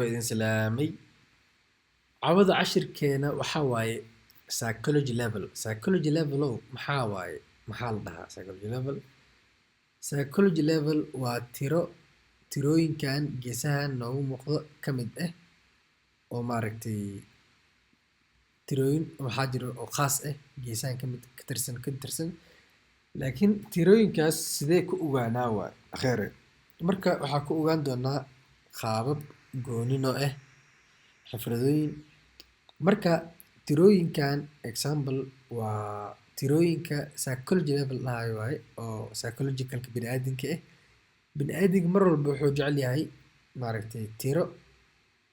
Waa idin salaamay. Cawada cashirkeena waxaa waaye psychology level. Psychology level ow maxaa waaye? Maxaa la dhahaa psychology level? Psychology level waa tiro, tirooyinkan geesahan noogu muuqdo ka mid ah oo maaragtay tirooyin waxaa jiro oo khaas ah geesahan ka mid ka tirsan, laakiin tirooyinkaas sidee ku ogaanaa waay akheere. Marka waxaa ku ogaan doonaa qaabab goonino ah, xifradooyin. Marka tirooyinkan example waa tirooyinka psychology level dhahayo waaye oo psychologicalka bini'aadamka ah. Bini'aadamka mar walba wuxuu jecel yahay maaragtay tiro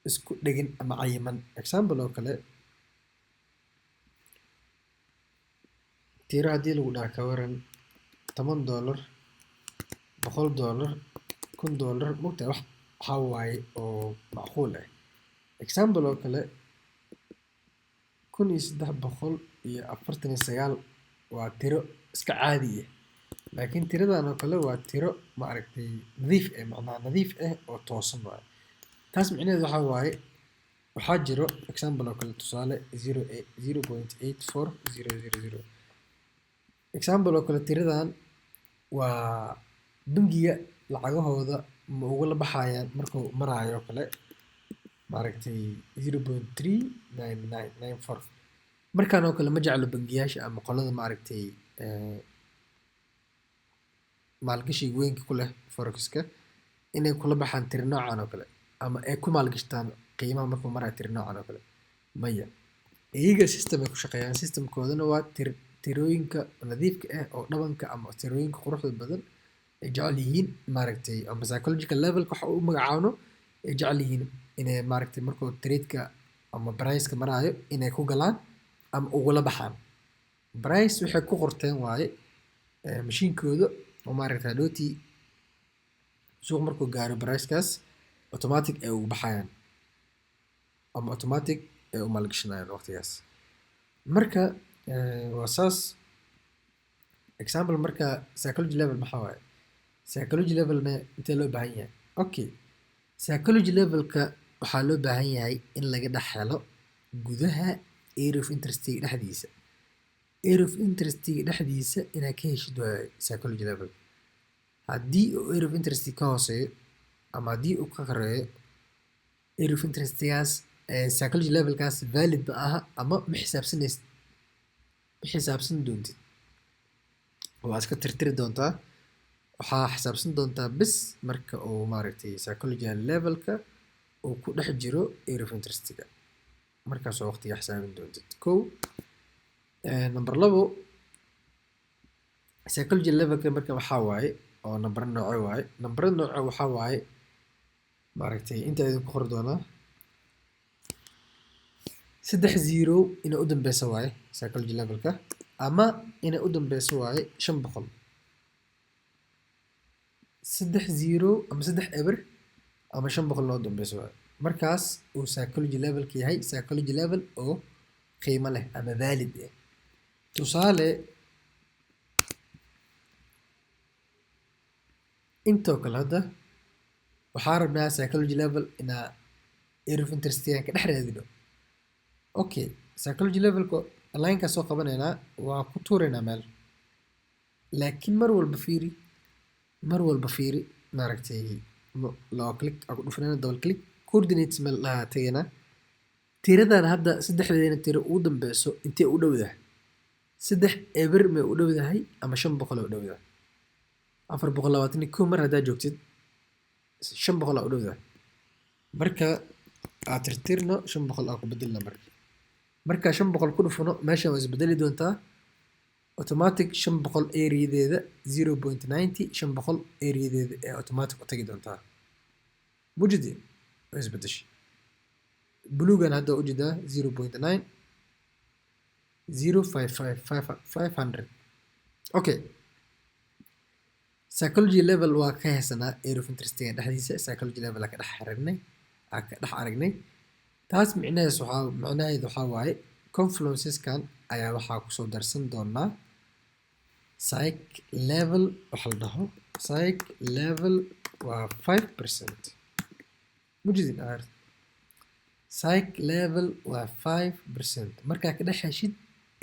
isku dheggan ama cayiman. Example oo kale, tiro haddii lagu dhaho ka waran $10, $100, $1000, mogtahay wax waxaa waaye oo macquul ah. Example oo kale, 1349 waa tiro iska caadi ah, laakiin tiradan oo kale waa tiro maaragtay nadiif ah, macnaha nadiif ah oo toosan waaye. Taas micnaheedu waxaa waaye waxaa jiro example oo kale, tusaale 0.84000. Example oo kale, tiradan waa bangiga lacagahooda ma ugula baxayaan markuu maraayo oo kale maaragtay 0.39994. Markaan oo kale ma jeclo bangiyaasha ama qolada maaragtay maalgashiga weynka ku leh forex-ka inay kula baxaan tiro noocan oo kale ama ay ku maalgashtaan qiimaha markuu marayo tiro noocan oo kale. Maya, iyaga system ay ku shaqeeyaan, systemkoodana waa tirooyinka nadiifka ah oo dhabanka ama tirooyinka quruxda badan ay jecel yihiin maaragtay, ama psychological levelka waxa u magacaabno ay jecel yihiin inay maaragtay markuu trade-ka ama price-ka maraayo inay ku galaan ama ugula baxaan. Price waxay ku qorteen waaye mashiinkooda oo maaragtay hadhowtii suuq markuu gaaro price-kaas automatic ay ugu baxayaan ama automatic ay u maalgashanayaan waqtigaas. Marka waa saas example. Marka psychology level maxaa waaye? Psychology levelna intee loo baahan yahay? Okay, psychology levelka waxaa loo baahan yahay in laga dhex helo gudaha area of interestiga dhexdiisa. Area of interestiga dhexdiisa inaad ka heshid waaye psychology level. Haddii uu area of interest ka hooseeyo ama haddii uu ka koreeyo area of interestigaas, psychology levelkaas valid ma aha ama ma xisaabsanaysid, ma xisaabsan doontid, waa iska tirtiri doontaa. Waxaa xisaabsan doontaa bis marka uu maaragtay psychology levelka uu ku dhex jiro area of interestiga, markaas oo waqtiga xisaabin doontid. Kow. Number labo, psychology levelka marka waxaa waaye oo number nooce waaye? Number nooce waxaa waaye maaragtay inta idinku qori doonaa saddex zero inay u dambeyso waaye psychology levelka ama inay u dambeyso waaye 500. Saddex zero ama saddex eber ama 500 loo dambeyso waaye, markaas uu psychology levelka yahay psychology level oo qiimo leh ama valid ah. Tusaale intoo kale hadda waxaa rabnaa psychology level inaa area of interestigan ka dhex raadino. Okay, psychology levelka line-kaa soo qabanaynaa, waa ku tuuraynaa meel, laakiin mar walba fiiri, mar walba fiiri maaragtay laba click aa ku dhufanayna, double click, coordinates meel dhahaa tagaynaa. Tiradan hadda saddexdeena tiro ugu dambeyso intee u dhowdahay? Saddex eber may u dhowdahay ama 500 u dhowdahay? 421 mar haddaa joogtid, 500 aa u dhowdahay. Marka aa tirtirno, 500 aa ku bedelna. Marka 500 ku dhufano, meeshan waa isbedeli doontaa automatic. 500 areadeeda 0.90, 500 areadeeda ee automatic u tagi doontaa. Mujidi waa isbedeshay. Buluugan hadda waa ujeedaa 0.9055 500. Okay, psychology level waa ka haysanaa area of interestiga dhexdiisa. Psychology level aa ka dhex aragnay, aa ka dhex aragnay. Taas micnaheedu waxaa waaye confluenceskan ayaa waxaa kusoo darsan doonaa psych level. Waxa la dhaho psych level waa 5%. Mujidin Psych level waa 5% markaa ka dhex heshid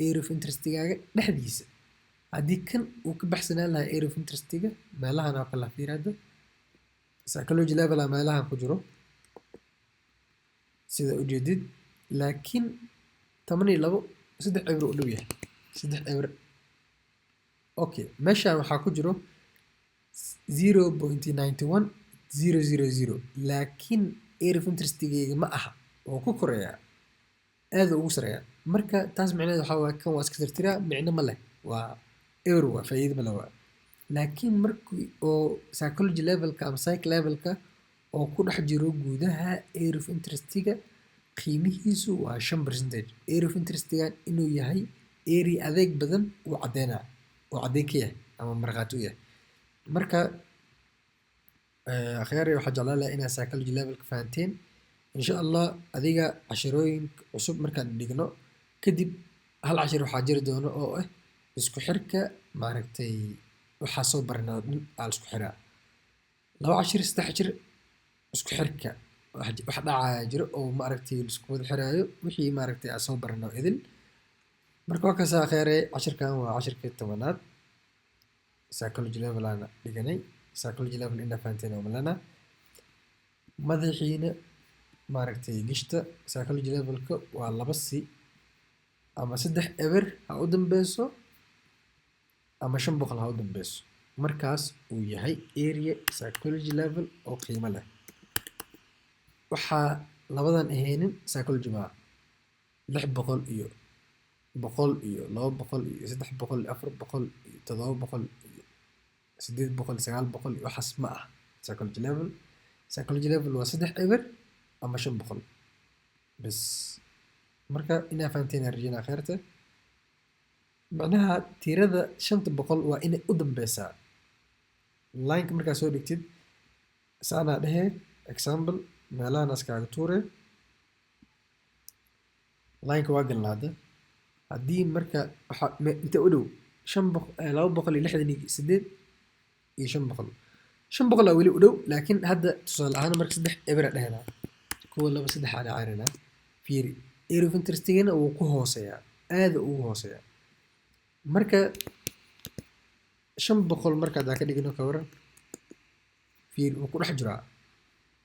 area of interestigaaga dhexdiisa. Haddii kan uu ka baxsanaan lahaa area of interestiga meelahan oo kale, fiir hadda psychology level a meelahan ku jiro sida ujeedid, laakiin 12, 3-0 u dhow yahay, 3-0. Okay, meeshaan waxaa ku jiro 0.91000, laakiin area of interestigeyga ma aha, wuu ku koreeyaa, aad ugu sareeyaa. Marka taas micnaheedu waxaa waaye kan waa iska tirtiraa, micno ma leh, waa eber, waa faa'iido ma leh waa. Laakiin markii oo psychology levelka ama psych levelka oo ku dhex jiro gudaha area of interestiga, qiimihiisu waa 5%. Area of interestigan inuu yahay area adeeg badan uu caddeynaa, uu caddeyn ka yahay ama markhaati u yahay. Marka akhyaari, waxaa jeclaan lahaa inaad psychology levelka fahanteen, insha Allah. Adiga cashirooyin cusub markaan dhigno kadib, hal cashir waxaa jiri doono oo ah isku xirka, maaragtay, waxaa soo baranay oo dhan aa la isku xiraa. Laba cashir, saddex cashir, isku xirka wax dhacaya jiro oo, maaragtay, la isku wada xiraayo wixii, maaragtay, aan soo baranay oo idil. Marka waa kaasa akhyaare, cashirkan waa cashirkii 10aad, psychology level aan dhiganay. Psychology level inaa fahanteen oo malena madaxiina, maaragtay, gishta. Psychology levelka waa laba si ama 3-0 ha u dambeyso ama 500 ha u dambeyso, markaas uu yahay area psychology level oo qiimo leh. Waxaa labadan ahaynin psychology maaha. 600 iyo 100 iyo 200 iyo 300 iyo 400 iyo 700 iyo 800, 900 iyo waxaas ma ah psychology level. Psychology level waa 3-0 ama 500 bes. Marka inaa fahanteen aan rajeynaa khayrta. Macnaha tirada 500 waa inay u dambeysaa lineka markaa soo dhigtid. Saanaa dhehe, example, meelahan iskaaga tuure, lineka waa galnaa hadda. Haddii marka waxaa inta u dhow 268 iyo 500, 500 aa weli u dhow, laakiin hadda tusaale ahaan marka 3-0 aa dhehenaa, kuwa laba saddex aa dhacaynanaa. Fiiri, area of interestigana wuu ku hooseeyaa, aada ugu hooseeyaa. Marka 500 marka haddaan ka dhigno, ka waran? Fiiri, wuu ku dhex jiraa.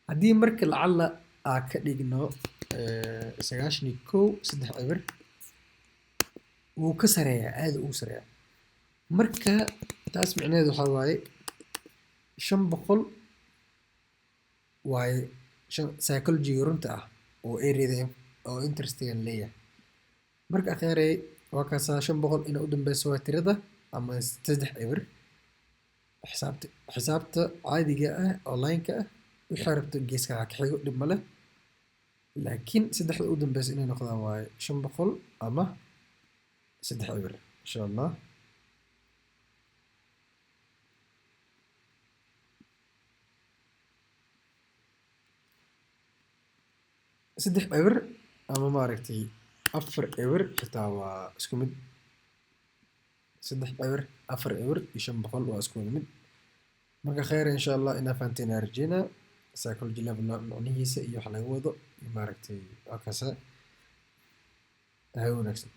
Haddii marka lacalla aa ka dhigno 91, 3-0, wuu ka sareeyaa, aada ugu sareeyaa. Marka taas micnaheedu waxaa waaye 500 waaye psychology-ga runta ah oo areada oo interestigan leeyahay. Marka akhyarey, waa kaasaa, 500 inay u dambeyso waa tirada ama 3-0. Xisaabta caadiga ah oo line-ka ah, wixii rabto geeska ha ka xigo, dhib ma leh, laakiin saddexda u dambeysa inay noqdaan waaye 500 ama 3-0, insha Allah. 3-0 ama, maaragtay, 4-0 xitaa waa isku mid. 3-0, 4-0 iyo 500 waa isku wada mid. Marka khayr, insha Allah, inaa fahanteen aan rajeynaa psychology level macnihiisa iyo waxa laga wado iyo, maaragtay, waa kaasa. Haye, wanaagsan.